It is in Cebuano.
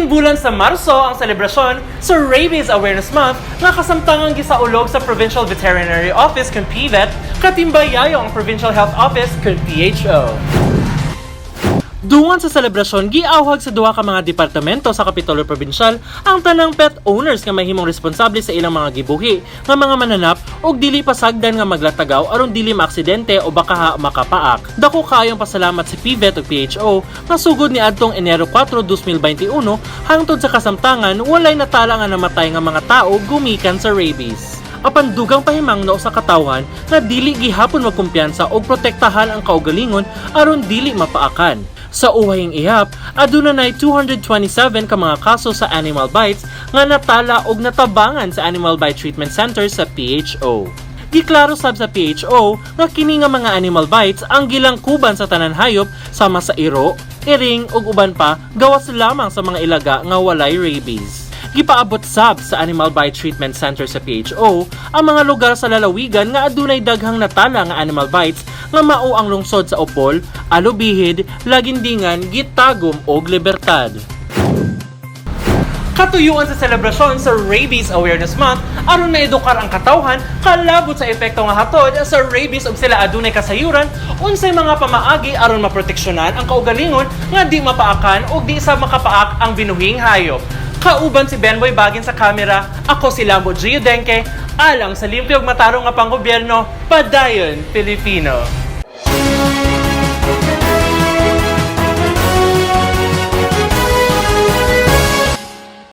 Bulan sa Marso ang selebrasyon sa Rabies Awareness Month nga kasamtangang gisaulog sa Provincial Veterinary Office kun PVET, katimbayayo ang Provincial Health Office kun PHO. Dungan sa selebrasyon, giawhag sa duha ka mga departamento sa Kapitolyo Probinsyal ang tanang pet owners nga mahimong responsable sa ilang mga gibuhi nga mga mananap ug dili pasagdan nga maglatagaw aron dili maaksidente o baka makapaak. Dako kaayong pasalamat si PVET ug PHO nga sugod ni adtong Enero 4, 2021 hangtod sa kasamtangan, walay natala nga namatay nga mga tao gumikan sa rabies. Apan dugang pahimangno sa katawhan nga dili gihapon magkumpiyansa og protektahan ang kaugalingon aron dili mapaakan. Sa uwahing ihap, aduna nay 227 ka mga kaso sa animal bites nga natala og natabangan sa Animal Bite Treatment Center sa PHO. Giklaro sab sa PHO nga kini nga mga animal bites ang gilangkuban sa tanan hayop sama sa iro, iring ug uban pa, gawas lamang sa mga ilaga nga walay rabies. Gipaabot sab sa Animal Bite Treatment Center sa PHO ang mga lugar sa lalawigan nga adunay daghang natala nga animal bites nga mao ang lungsod sa Opol, Alubijid, Laguindingan, Gitagum ug Libertad. Katuyuan sa selebrasyon sa Rabies Awareness Month aron maedukar ang katawhan kalabot sa epekto nga hatod sa rabies ug sila adunay kasayuran unsay mga pamaagi aron maproteksyonan ang kaugalingon nga di mapaakan ug di sa makapaak ang binuhing hayop. Kauban si Benboy Bagin sa kamera, ako si Lambo Gio Denke, alang sa limpyo ug matarong nga panggobyerno, padayon Pilipino.